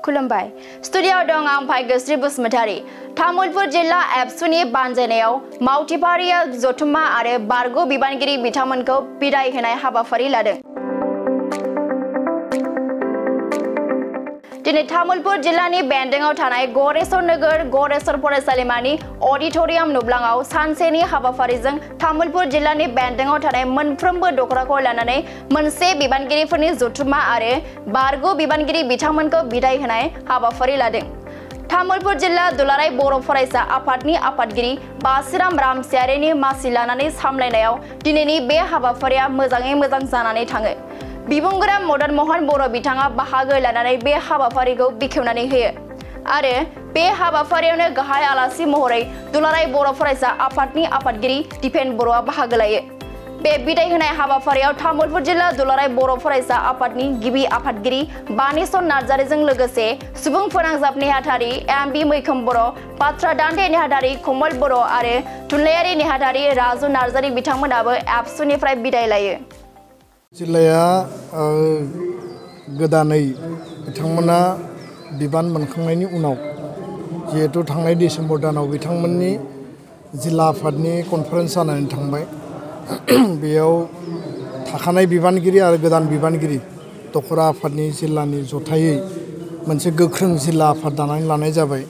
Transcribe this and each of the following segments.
खुलुमबाय स्टुडियोआव दं आं भाग्यश्री बसुमतारी तामुलपुर जिल्ला एबसुनि बानजायनायाव मावथिफारिया जथुम्मा आरो बारग' बिबानगिरि बिथांमोनखौ बिदाय होनाय हाबाफारि लादों। दिनै तामुलपुर जिल्लानि बेन्दोंआव थानाय गरेस्वर नोगोर गरेस्वर फरायसालिमानि अडिटोरियाम नुब्लाङाव सानसेनि हाबाफारिजों तामुलपुर जिल्लानि बेन्दोंआव थानाय मोनफ्रोमबो दखराखौ लानानै मोनसे बिबानगिरिफोरनि जथुम्मा आरो बारग' बिबानगिरि बिथांमोनखौ बिदाय होनाय हाबाफारि लादों। तामुलपुर जिल्ला दुलाराय बर' फरायसा आफादनि आफादगिरि बासिराम रामसियारिनि मासि लानानै सामलायनायाव दिनैनि बे हाबाफारिया मोजाङै मोजां जानानै थाङो। बिबुंगोरा मदन मोहन बर' बिथाङा बाहागो लानानै बे हाबाफारिखौ बेखेवनानै होयो आरो बे हाबाफारियावनो गाहाय आलासि महरै दुलाराय बर' फरायसा आफादनि आफादगिरि दिपेन बर'आ बाहागो लायो। बे बिदाय होनाय हाबाफारियाव तामुलपुर जिल्ला दुलाराय बर' फरायसा आफादनि गिबि आफादगिरि बानेश्वर नार्जारिजों लोगोसे सुबुं फोनांजाब नेहाथारि एम.बि. मैखोम बर', बाथ्रा दान्थे नेहाथारि कमल बर' आरो थुनलाइयारि नेहाथारि राजु नार्जारि बिथांमोनाबो एबसुनिफ्राय बिदाय लायो। जिल्लाया गोदानै बिथांमोना बिबान मोनखांनायनि उनाव जिहेतु थांनाय डिसेम्बर दानाव बिथांमोननि जिल्ला आफादनि कनफारेन्स जानानै थांबाय बेयाव थाखानाय बिबानगिरि आरो गोदान बिबानगिरि दखरा आफादनि जिल्लानि जथायै मोनसे गोख्रों जिल्ला आफाद दानानै लानाय जाबाय।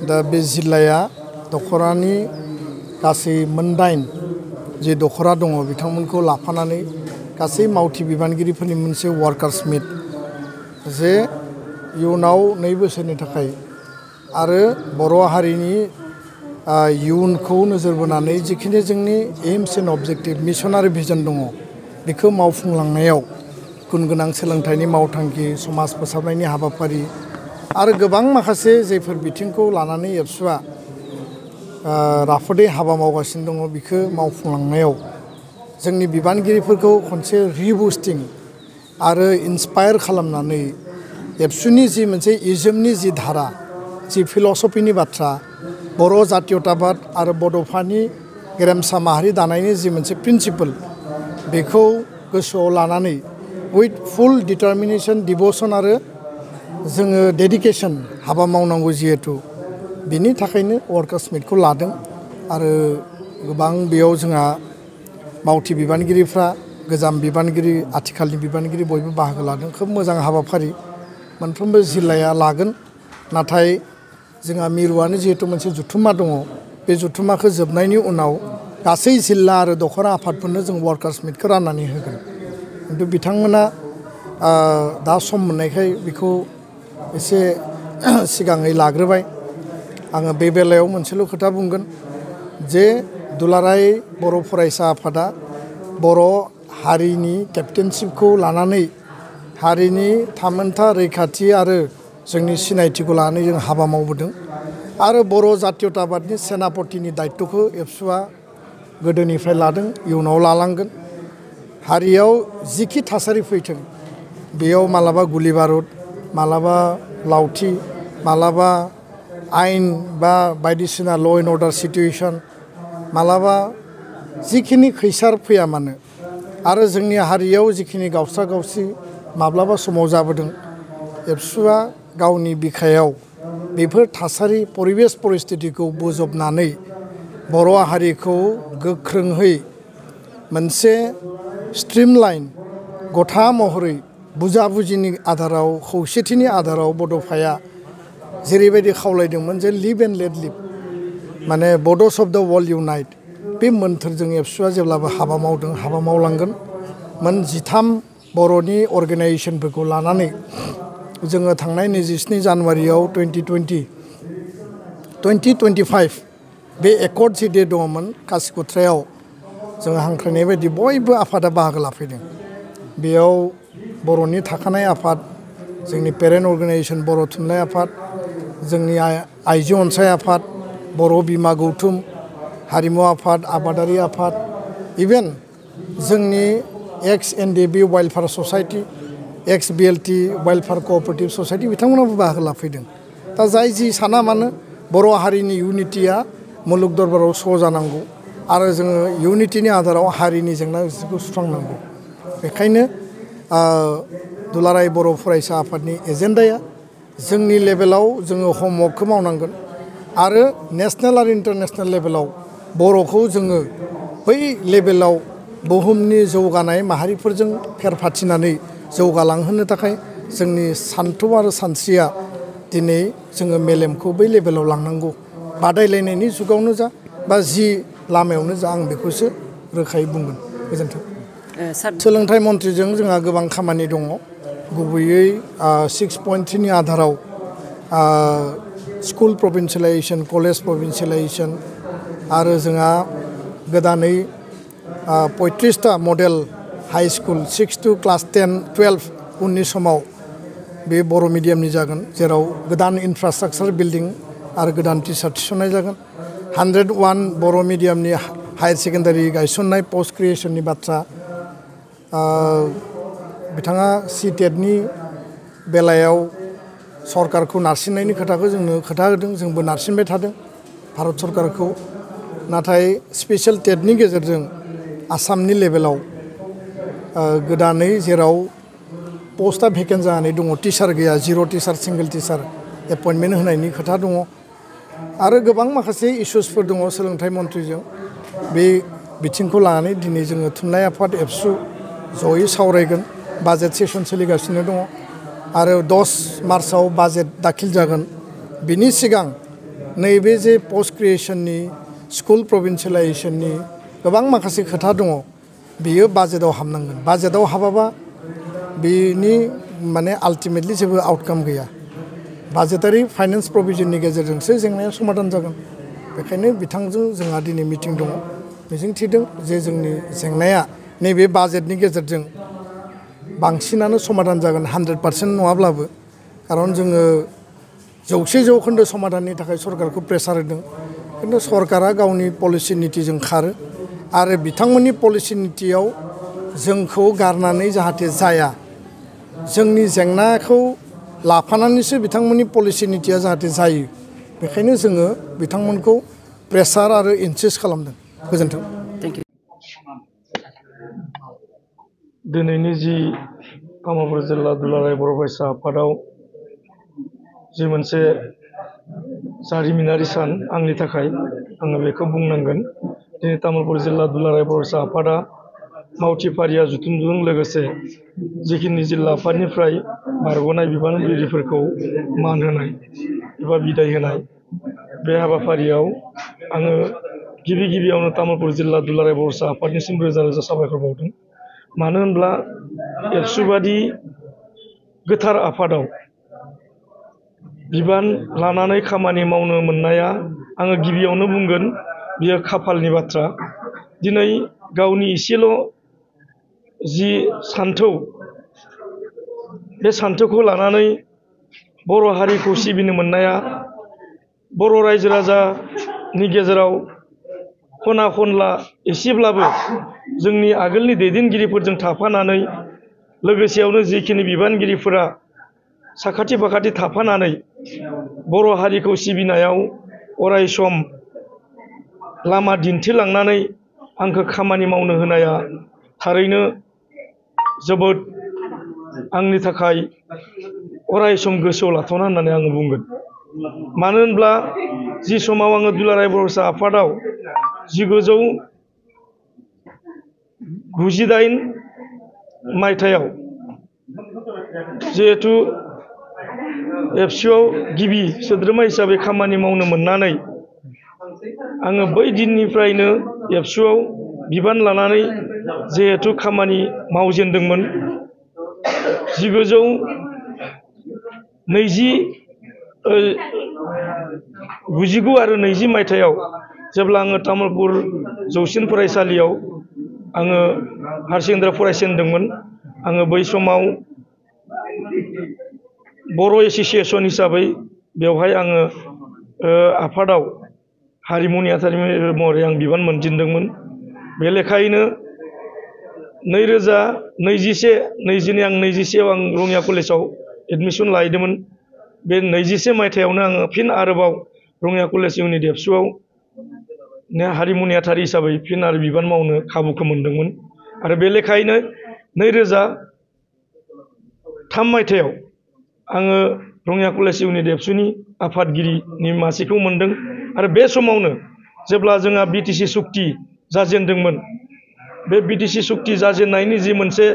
दा बे जिल्लाया दखरानि गासै मोन 8 जे दखरा दङ बिथांमोनखौ लाफानानै गासै मावथि बिबानगिरिफोरनि मोनसे वार्कार्स मिट जे इयुनाव 2 बोसोरनि थाखाय आरो बर' हारिनि इयुनखौ नोजोर बोनानै जिखिनि जोंनि AIIMS and objective missionary vision दङ बेखौ मावफुंलांनायाव गुन गोनां सोलोंथाइनि मावथांखि समाज फोसाबनायनि हाबाफारि आरो गोबां माखासे जायफोर बिथिंखौ लानानै एबसुआ राफोदै हाबा मावगासिनो दङ बेखौ मावफुंलांनायाव जोंनि बिबानगिरिफोरखौ खनसे रिबुस्टिं आरो इन्सपायार खालामनानै एबसुनि जि मोनसे इजमनि जि धारा जि फिलसफिनि बाथ्रा बर' जातीयताबाद आरो बड'फानि गेरेमसा माहारि दानायनि जि मोनसे प्रिन्सिपल बेखौ गोसोआव लानानै उइथ फुल डिटारमिनेसन डिभ'सन आरो जोङो डेडिकेसन हाबा मावनांगौ जिहेतु बिनि थाखायनो वार्कार्स मिटखौ लादों आरो गोबां बेयाव जोंहा मावथि बिबानगिरिफ्रा गोजाम बिबानगिरि आथिखालनि बिबानगिरि बयबो बाहागो लादों। खोब मोजां हाबाफारि मोनफ्रोमबो जिल्लाया लागोन नाथाय जोंहा मिरुआनो जिहेतु मोनसे जुथुम्मा दङ बे जुथुम्माखौ जोबनायनि उनाव गासै जिल्ला आरो दखरा आफादफोरनो जों वार्कार्स मिटखौ राननानै होगोन। खिन्थु बिथांमोना दा सम मोननायखाय बेखौ एसे सिगाङै लाग्रोबाय। आङो बे बेलायाव मोनसेल' खोथा बुंगोन जे दुलाराय बर' फरायसा आफादा बर' हारिनि केप्टेनशिपखौ लानानै हारिनि थामोनथा रैखाथि आरो जोंनि सिनायथिखौ लानानै जों हाबा मावबोदों आरो बर' जातीयताबादनि सेनापतिनि दायित्वखौ एबसुआ गोदोनिफ्राय लादों इयुनाव लालांगोन। हारियाव जिखि थासारि फैथों बेयाव मालाबा गुलि बारुद मालाबा लावथि मालाबा आइन बा बायदिसिना ल' एन्ड अर्डार सिटुएसन मालाबा जिखिनि खैसार फैया मानो आरो जोंनि हारियाव जिखिनि गावस्रा गावस्रि माब्लाबा समाव जाबोदों एबसुआ गावनि बिखायाव बेफोर थासारि परिबेस परिस्थितिखौ बोजबनानै बर' हारिखौ गोख्रोंहै मोनसे स्ट्रिमलाइन गथा महरै बुजा बुजिनि आधाराव खौसेथिनि आधाराव बड'फाया जेरैबायदि खावलायदोंमोन जे लिभ एन्ड लेट लिभ माने बड'स अफ द वर्ल्ड इउनाइट बे मोन्थोरजों एबसुआ जेब्लाबो हाबा मावदों हाबा मावलांगोन। मोन 13 बर'नि अर्गेनाइजेसनफोरखौ लानानै जोङो थांनाय 27 जानुवारियाव 2025 बे एकर्ड जि दे दङमोन कासिक'ट्रायाव जोङो हांख्रायनाय बायदि बयबो आफादा बाहागो लाफैदों। बेयाव बर'नि थाखानाय आफाद जोंनि पेरेन्ट अर्गेनाइजेसन बर' थुनलाइ आफाद जोंनि आइजो अनसाय आफाद बर' बिमा गौथुम हारिमु आफाद आबादारि आफाद इभेन जोंनि एक्स एनडिबि वाइल्डफायार ससाइटि एक्स बिएलटि वाइल्डफायार कअपारेटिभ ससाइटि बिथांमोनाबो बाहागो लाफैदों। दा जाय जि साना मानो बर' हारिनि इउनिटिया मुलुग दरबाराव स' जानांगौ आरो जोङो इउनिटिनि आधाराव हारिनि जेंना जेंसिखौ सुस्रांनांगौ। बेखायनो दुलाराय बर' फरायसा आफादनि एजेन्डाया जोंनि लेभेलाव जोङो हमवर्कखौ मावनांगोन आरो नेशनेल आरो इन्टारनेशनेल लेभेलाव बर'खौ जोङो बै लेभेलाव बुहुमनि जौगानाय माहारिफोरजों फेर फाथिनानै जौगालांहोनो थाखाय जोंनि सान्थौ आरो सानस्रिया दिनै जोङो मेलेमखौ बै लेभेलाव लांनांगौ बादायलायनायनि जुगावनो जा बा जि लामायावनो जा आं बेखौसो रोखायै बुंगोन गोजोन्थों सोलोंथाइ मन्थ्रिजों जोंहा गोबां खामानि दङ गुबैयै 6.3नि आधाराव स्कुल प्रभिन्सियेलाइजेसन कलेज प्रभिन्सियेलाइजेसन आरो जोंहा गोदानै 35टा model high school 6 to class 10, 12 उननि समाव बे बर' मिडियामनि जागोन जेराव गोदान इनफ्रास्ट्राक्चार बिल्डिं आरो गोदान टिचार थिसननाय जागोन 101 बर' मिडियामनि हायार सेकेन्डारि गायसननाय पस्ट क्रिएसननि बाथ्रा बिथाङा CTETनि बेलायाव सरकारखौ नारसिननायनि खोथाखौ जोंनो खोथा होदों जोंबो नारसिनबाय थादों भारत सरकारखौ नाथाय स्पेशल टेटनि गेजेरजों आसामनि लेभेलाव गोदानै जेराव पस्टआ भेकेन्ट जानानै दङ टिचार गैया 0 टिचार सिंगल टिचार एपइन्टमेन्ट होनायनि खोथा दङ आरो गोबां माखासे इस्युसफोर दङ सोलोंथाइ मन्थ्रिजों बे बिथिंखौ लानानै दिनै जोङो थुनलाइ आफाद एबसु जयै सावरायगोन बाजेट सेसन सोलिगासिनो दङ आरो 10 मार्चआव बाजेट दाखिल जागोन बिनि सिगां नैबे जे पस्ट क्रिएसननि स्कुल प्रभिन्सियेलाइजेसननि गोबां माखासे खोथा दङ बियो बाजेटआव हाबनांगोन बाजेटआव हाबाबा बिनि माने आल्टिमेटलि जेबो आउटकाम गैया बाजेटारि फाइनेन्स प्रभिजननि गेजेरजोंसो जेंनाया समाधान जागोन बेखायनो बिथांजों जोंहा दिनै मिटिं दङ मिजिंथिदों जे जोंनि जेंनाया नैबे बाजेटनि गेजेरजों बांसिनानो समाधान जागोन 100% नङाब्लाबो खारन जोङो 100% समाधाननि थाखाय सरकारखौ प्रेसार होदों खिन्थु सरकारा गावनि पलिसि नीतिजों खारो आरो बिथांमोननि पलिसि नीतियाव जोंखौ गारनानै जाहाथे जाया जोंनि जेंनाखौ लाफानानैसो बिथांमोननि पलिसि नीतिया जाहाथे जायो बेखायनो जोङो बिथांमोनखौ प्रेसार आरो इनसिस्ट खालामदों गोजोन्थों दिनैनि जि तामुलपुर जिल्ला दुलाराय बर' फरायसा आफादाव जि मोनसे जारिमिनारि सान आंनि थाखाय आङो बेखौ बुंनांगोन दिनै तामुलपुर जिल्ला दुलाराय बर' फरायसा आफादा मावथि फारिया जुथुमजों लोगोसे जिखिनि जिल्ला आफादनिफ्राय बारग'नाय बिबानगिरिफोरखौ मान होनाय एबा बिदाय होनाय बे हाबाफारियाव आङो गिबियावनो तामुलपुर जिल्ला दुलाराय बर' फरायसा आफादनिसिम रोजा रोजा साबायखर बावदों मानो होनब्ला एबसुबादि गोथार आफादाव बिबान लानानै खामानि मावनो मोननाया आङो गिबियावनो बुंगोन बियो खाफालनि बाथ्रा दिनै गावनि इसेल' जि सान्थौ बे सान्थौखौ लानानै बर' हारिखौ सिबिनो मोननाया बर' रायजो राजानि गेजेराव खना खनला एसेब्लाबो जोंनि आगोलनि दैदेनगिरिफोरजों थाफानानै लोगोसेयावनो जिखिनि बिबानगिरिफोरा साखाथि फाखाथि थाफानानै बर' हारिखौ सिबिनायाव अराय सम लामा दिन्थिलांनानै आंखौ खामानि मावनो होनाया थारैनो जोबोद आंनि थाखाय अराय सम गोसोआव लाथावना होननानै आङो बुंगोन मानो होनब्ला जि समाव आङो दुलाराय बर' फरायसा आफादाव 1998 मायथाइयाव जिहेथु एबसुआव गिबि सोद्रोमा हिसाबै खामानि मावनो मोननानै आङो बै दिननिफ्रायनो एबसुआव बिबान लानानै जिहेथु खामानि मावजेनदोंमोन 1999 आरो 20 मायथाइयाव जेब्ला आङो तामुलपुर जौसिन फरायसालियाव आङो हायार सेकेन्डारि फरायजेनदोंमोन आङो बै समाव बर' एस'सिएशन हिसाबै बेवहाय आङो आफादाव हारिमुनि नेहाथारि महरै आं बिबान मोनजेनदोंमोन बे लेखायैनो 2021 आं 21 आं रङिया कलेजाव एडमिसन लाहैदोंमोन बे 21 मायथाइयावनो आङो फिन आरोबाव रङिया कलेज इउनिट एबसुआव हारिमु नेहाथारि हिसाबै फिन आरो बिबान मावनो खाबुखौ मोनदोंमोन आरो बे लेखायैनो 2003 मायथाइयाव आङो रङिया कलेज इउनिट एबसुनि आफादगिरिनि मासिखौ मोनदों आरो बे समावनो जेब्ला जोंहा बिटिसि सुक्ति जाजेनदोंमोन बे बिटिसि सुक्ति जाजेननायनि जि मोनसे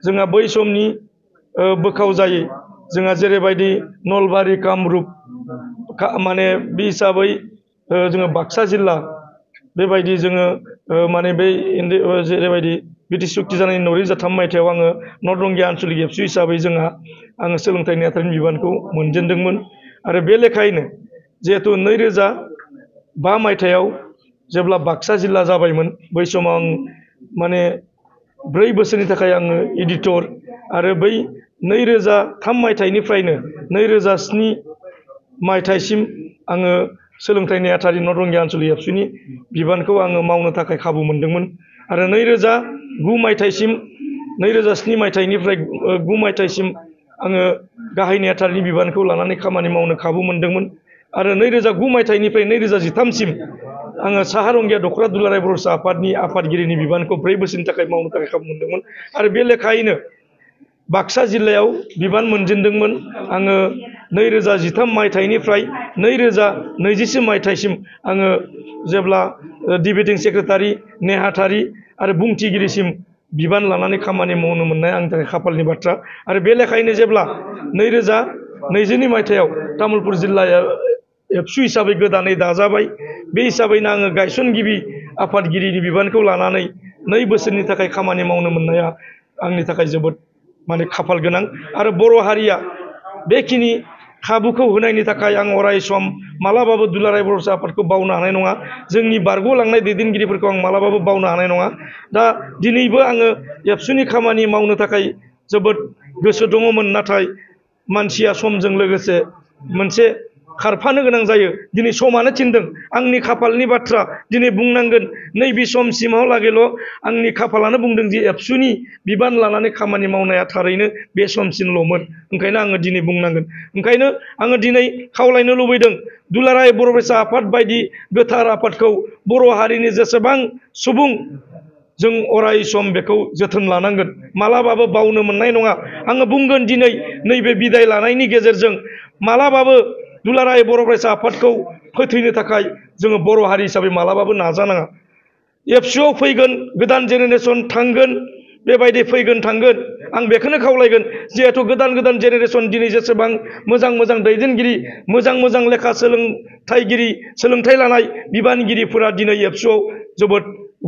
जोंहा बै समनि बोखाव जायै जोंहा जेरैबायदि नलबारि कामरुप माने बे हिसाबै जोङो बाक्सा जिल्ला बेबायदि जोङो माने बै जेरैबायदि बिटिसि सुक्ति जानायनि 2003 मायथाइयाव आङो नर्थ रंगिया आन्चलिक एबसु हिसाबै आङो सोलोंथाइ नेहाथारिनि बिबानखौ मोनजेनदोंमोन आरो बे लेखायैनो जिहेतु 2005 मायथाइयाव जेब्ला बाक्सा जिल्ला जाबायमोन बै समाव आं माने 4 बोसोरनि थाखाय आङो एडिटर आरो बै 2003 मायथाइनिफ्रायनो 2007 मायथाइसिम आङो सोलोंथाइ नेहाथारि नर्थ रंगिया आन्चलिक एबसुनि बिबानखौ आङो मावनो थाखाय खाबु मोनदोंमोन आरो 2009 मायथाइसिम 2007 मायथाइनिफ्राय 9 मायथाइसिम आङो गाहाय नेहाथारिनि बिबानखौ लानानै खामानि मावनो खाबु मोनदोंमोन आरो 2009 मायथाइनिफ्राय 2013 सिम आङो साहा रंगिया दखरा दुलाराय बर' आफादनि आफादगिरिनि बिबानखौ 4 बोसोरनि थाखाय मावनो थाखाय खाबु मोनदोंमोन आरो बे लेखायैनो बाक्सा जिल्लायाव बिबान मोनजेनदोंमोन आङो 2013 मायथाइनिफ्राय 2021 मायथाइसिम आङो जेब्ला डिबेटिं सेक्रेटारि नेहाथारि आरो बुंथिगिरिसिम बिबान लानानै खामानि मावनो मोननाय आंनि थाखाय खाफालनि बाथ्रा आरो बे लेखायैनो जेब्ला 2022 मायथाइयाव तामुलपुर जिल्लाया एबसु हिसाबै गोदानै दाजाबाय बे हिसाबैनो आङो गायसनगिरि आफादगिरिनि बिबानखौ लानानै 2 बोसोरनि थाखाय खामानि मावनो मोननाया आंनि थाखाय जोबोद माने खाफाल गोनां आरो बर' हारिया बेखिनि खाबुखौ होनायनि थाखाय आं अराय सम मालाबाबो दुलाराय बर' आफादखौ बावनो हानाय नङा जोंनि बारग'लांनाय दैदेनगिरिफोरखौ आं मालाबाबो बावनो हानाय नङा दा दिनैबो आङो एबसुनि खामानि मावनो थाखाय जोबोद गोसो दङमोन नाथाय मानसिया समजों लोगोसे मोनसे खारफानो गोनां जायो दिनै समानो थिनदों आंनि खाफालनि बाथ्रा दिनै बुंनांगोन नैबे समसिमहालागैल' आंनि खाफालानो बुंदों जे एबसुनि बिबान लानानै खामानि मावनाया थारैनो बे समसिमल'मोन ओंखायनो आङो दिनै बुंनांगोन ओंखायनो आङो दिनै खावलायनो लुबैदों दुलाराय बर' फरायसा आफाद बायदि गोथार आफादखौ बर' हारिनि जेसेबां सुबुं जों अराय सम बेखौ जोथोन लानांगोन मालाबाबो बावनो मोननाय नङा आङो बुंगोन दिनै नैबे बिदाय लानायनि गेजेरजों मालाबाबो दुलाराय बर' फरायसा आफादखौ फोथैनो थाखाय जोङो बर' हारि हिसाबै मालाबाबो नाजानाङा एबसुआव फैगोन गोदान जेनेरेसन थांगोन बेबायदि फैगोन थांगोन आं बेखौनो खावलायगोन जिहेतु गोदान जेनेरेसन दिनै जेसेबां मोजां दैदेनगिरि मोजां लेखा सोलोंथाइगिरि सोलोंथाइ लानाय बिबानगिरिफोरा दिनै एबसुआव जोबोद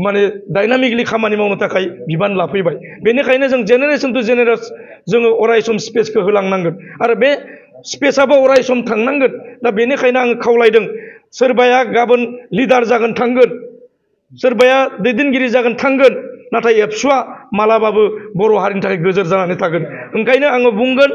माने डायनामिकलि खामानि मावनो थाखाय बिबान लाफैबाय बेनिखायनो जों जेनेरेसन टु जेनेरेसन जोङो अराय सम स्पेसखौ होलांनांगोन आरो बे स्पेसआबो अराय सम थांनांगोन दा बेनिखायनो आङो खावलायदों सोरबाया गाबोन लिडार जागोन थांगोन सोरबाया दैदेनगिरि जागोन थांगोन नाथाय एबसुआ मालाबाबो बर' हारिनि थाखाय गोजोर जानानै थागोन ओंखायनो आङो बुंगोन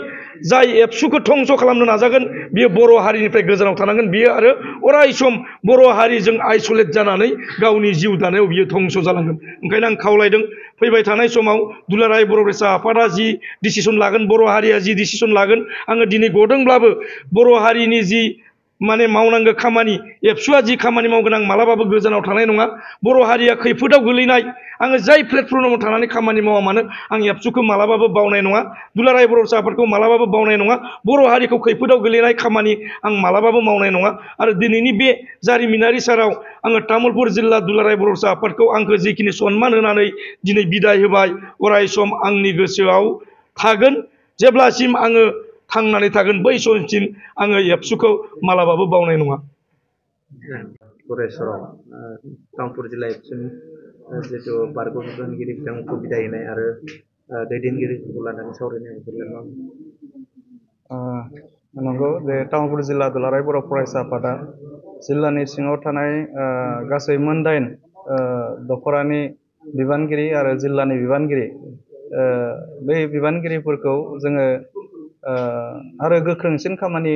जाय एबसुखौ धंस खालामनो नाजागोन बियो बर' हारिनिफ्राय गोजानाव थानांगोन बियो आरो अराय सम बर' हारिजों आइसोलेट जानानै गावनि जिउ दानायाव बियो धंस जालांगोन ओंखायनो आं खावलायदों फैबाय थानाय समाव दुलाराय बर' फरायसा आफादा जि डिसिसन लागोन बर' हारिया जि डिसिसन लागोन आङो दिनै गदोंब्लाबो बर' हारिनि जि माने मावनांगौ खामानि एबसुआ जि खामानि मावगोन आं मालाबाबो गोजानाव थानाय नङा बर' हारिया खैफोदाव गोलैनाय आङो जाय प्लेटफर्माव थानानै खामानि मावा मानो आं एबसुखौ मालाबाबो बावनाय नङा दुलाराय बर' आफादखौ मालाबाबो बावनाय नङा बर' हारिखौ खैफोदाव गोलैनाय खामानि आं मालाबाबो मावनाय नङा आरो दिनैनि बे जारिमिनारि साराव आङो तामुलपुर जिल्ला दुलाराय बर' आफादखौ आंखौ जिखिनि सन्मान होनानै दिनै बिदाय होबाय अराय सम आंनि गोसोआव थागोन जेब्लासिम आङो थांनानै थागोन बै समसिम आङो एबसुखौ मालाबाबो बावनाय नङा गरेस्वराव तामुलपुर जिल्ला एबसुनि जितु बारग' बिबानगिरि बिथांमोनखौ बिदाय होनाय आरो दैदेनगिरिफोरखौ लानानै सावरायनाय नंगौ जे तामुलपुर जिल्ला दुलाराय बर' फरायसा आफादा जिल्लानि सिङाव थानाय गासै मोन 8 दखरानि बिबानगिरि आरो जिल्लानि बिबानगिरि बै बिबानगिरिफोरखौ जोङो आरो गोख्रोंसिन खामानि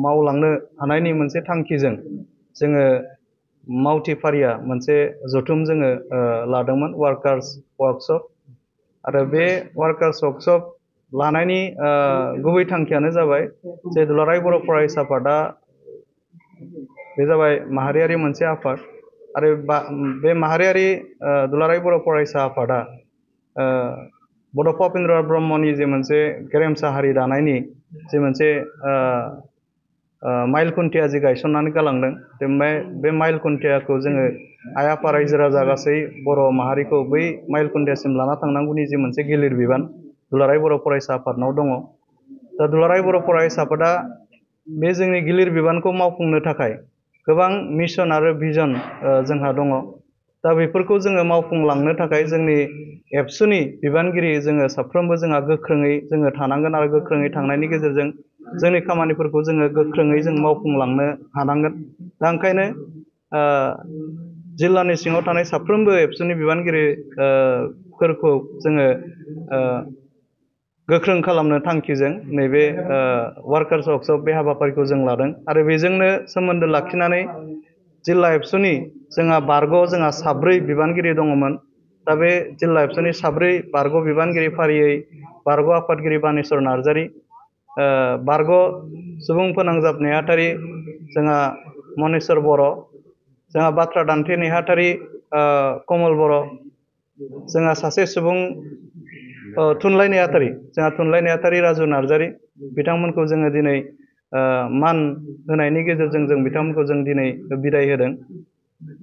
मावलांनो हानायनि मोनसे थांखिजों जोङो मावथि फारिया मोनसे जथुम जोङो लादोंमोन वार्कार्स वर्कशप आरो बे वार्कार्स वर्कशप लानायनि गुबै थांखियानो जाबाय जे दुलाराय बर' फरायसा आफादा बे जाबाय माहारियारि मोनसे आफाद आरो बे माहारियारि दुलाराय बर' फरायसा आफादा बड'फा उपेन्द्र नाथ ब्रह्मनि जे मोनसे गेरेमसा हारि दानायनि जि मोनसे माइल खुन्थिया जि गायसननानै गालांदों बे माइल खुन्थियाखौ जोङो आइ आफा रायजो राजा गासै बर' माहारिखौ बै माइल खुन्थियासिम लाना थांनांगौनि जि मोनसे गिलिर बिबान दुलाराय बर' फरायसा आफादनाव दङ। दा दुलाराय बर' फरायसा आफादा बे जोंनि गिलिर बिबानखौ मावफुंनो थाखाय गोबां मिशन आरो भिजन जोंहा दङ। दा बेफोरखौ जोङो मावफुंलांनो थाखाय जोंनि एबसुनि बिबानगिरि जोङो साफ्रोमबो जोंहा गोख्रोङै जोङो थानांगोन आरो गोख्रोङै थांनायनि गेजेरजों जोंनि खामानिफोरखौ जोङो गोख्रोङै जों मावफुंलांनो हानांगोन। दा ओंखायनो जिल्लानि सिङाव थानाय साफ्रोमबो एबसुनि बिबानगिरिफोरखौ जोङो गोख्रों खालामनो थांखिजों नैबे वार्कार्स वर्कशप बे हाबाफारिखौ जों लादों आरो बेजोंनो सोमोन्दो लाखिनानै जिल्ला एबसुनि जोंहा जोंहा 4 बिबानगिरि दङमोन। दा बे जिल्ला एबसुनि 4 बारग' बिबानगिरि फारियै बारग' आफादगिरि बानेस्वर नार्जारि, बारग' सुबुं फोनांजाब नेहाथारि जोंहा मनेस्वर बर', जोंहा बाथ्रा दान्थे नेहाथारि कमल बर', जोंहा सासे सुबुं थुनलाइ नेहाथारि राजु नार्जारि, बिथांमोनखौ जोङो दिनै मान होनायनि गेजेरजों जों बिथांमोनखौ जों दिनै बिदाय होदों।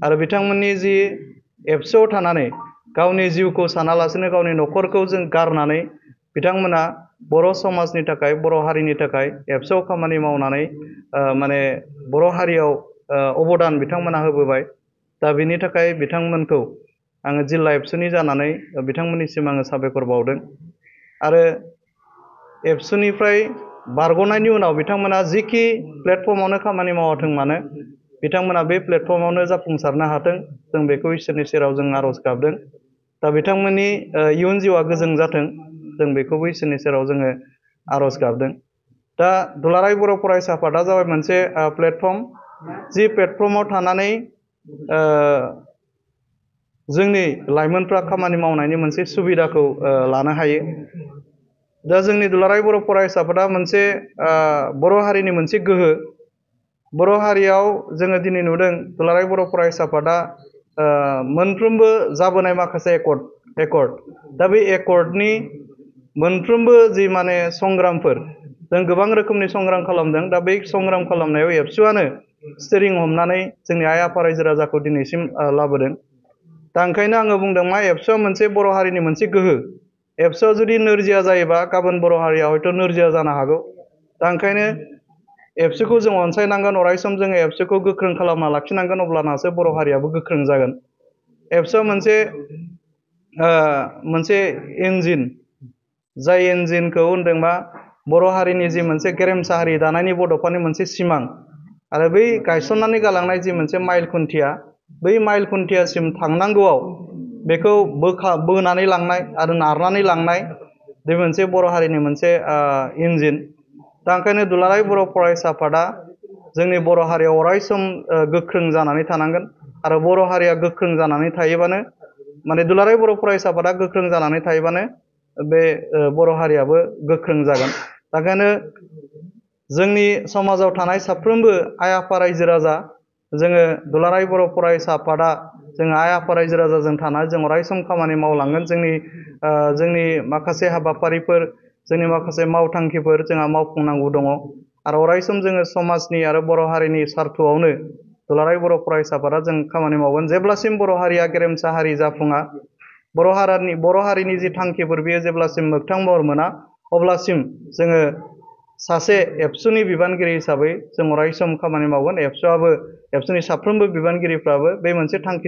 आरो बिथांमोननि जि एबसुआव थानानै गावनि जिउखौ सानालासिनो गावनि न'खरखौ जों गारनानै बिथांमोना बर' समाजनि थाखाय बर' हारिनि थाखाय एबसुआव खामानि मावनानै माने बर' हारियाव अबदान बिथांमोना होबोबाय। दा बिनि थाखाय बिथांमोनखौ आङो जिल्ला एबसुनि जानानै बिथांमोननिसिम आङो साबायखर बावदों। आरो एबसुनिफ्राय बारग'नायनि उनाव बिथांमोना जिखि प्लेटफर्मावनो खामानि मावाथों मानो बिथांमोना बे प्लेटफर्मावनो जाफुंसारनो हाथों, जों बेखौ इसोरनि सेराव जों आर'ज गाबदों। दा बिथांमोननि इयुन जिउआ गोजों जाथों, जों बेखौबो इसोरनि सेराव जोङो आर'ज गाबदों। दा दुलाराय बर' फरायसा आफादा जाबाय मोनसे प्लेटफर्म, जि प्लेटफर्माव थानानै जोंनि लाइमोनफ्रा खामानि मावनायनि मोनसे सुबिदाखौ लानो हायो। दा जोंनि दुलाराय बर' फरायसा आफादा मोनसे बर' हारिनि मोनसे गोहो। बर' हारियाव जोङो दिनै नुदों दुलाराय बर' फरायसा आफादा मोनफ्रोमबो जाबोनाय माखासे एकर्ड, दा बे एकर्डनि मोनफ्रोमबो जि माने संग्रामफोर, जों गोबां रोखोमनि संग्राम खालामदों। दा बै संग्राम खालामनायाव एबसुआनो स्टिरिं हमनानै जोंनि आइ आफा रायजो राजाखौ दिनैसिम लाबोदों। दा ओंखायनो आङो बुंदों मा एबसुआ मोनसे बर' हारिनि मोनसे गोहो। एबसुआ जुदि नोरजिया जायोबा गाबोन बर' हारिया हयथ' नोरजिया जानो हागौ। दा ओंखायनो एबसुखौ जों अनसायनांगोन, अरायसम जोङो एबसुखौ गोख्रों खालामना लाखिनांगोन, अब्लानासो बर' हारियाबो गोख्रों जागोन। एबसुआ मोनसे इन्जिन, जाय इन्जिनखौ होनदों मा बर' हारिनि जि मोनसे गेरेमसा हारि दानायनि बड'फानि मोनसे सिमां आरो बै गायसननानै गालांनाय जि मोनसे माइल खुन्थिया, बै माइल खुन्थियासिम थांनांगौआव बेखौ बोनानै लांनाय आरो नारनानै लांनाय बे मोनसे बर' हारिनि मोनसे इन्जिन। दा ओंखायनो दुलाराय बर' फरायसा आफादा जोंनि बर' हारियाव अरायसम गोख्रों जानानै थानांगोन आरो बर' हारिया गोख्रों जानानै थायोबानो माने दुलाराय बर' फरायसा आफादा गोख्रों जानानै थायोबानो बे बर' हारियाबो गोख्रों जागोन। दा ओंखायनो जोंनि समाजाव थानाय साफ्रोमबो आइ आफा रायजो राजा, जोङो दुलाराय बर' फरायसा आफादा जोङो आइ आफा रायजो राजाजों थानानै जों अरायसम खामानि मावलांगोन। जोंनि माखासे हाबाफारिफोर, जोंनि माखासे मावथांखिफोर जोंहा मावफुंनांगौ दङ आरो अरायसम जोङो समाजनि आरो बर' हारिनि सार्थआवनो दुलाराय बर' फरायसा आफादा जों खामानि मावगोन। जेब्लासिम बर' हारिया गेरेमसा हारि जाफुङा, बर' हारिनि जि थांखिफोर बेयो जेब्लासिम मोगथां महर मोना, अब्लासिम जोङो सासे एबसुनि बिबानगिरि हिसाबै जों अरायसम खामानि मावगोन। एबसुनि साफ्रोमबो बिबानगिरिफ्राबो बे मोनसे थांखि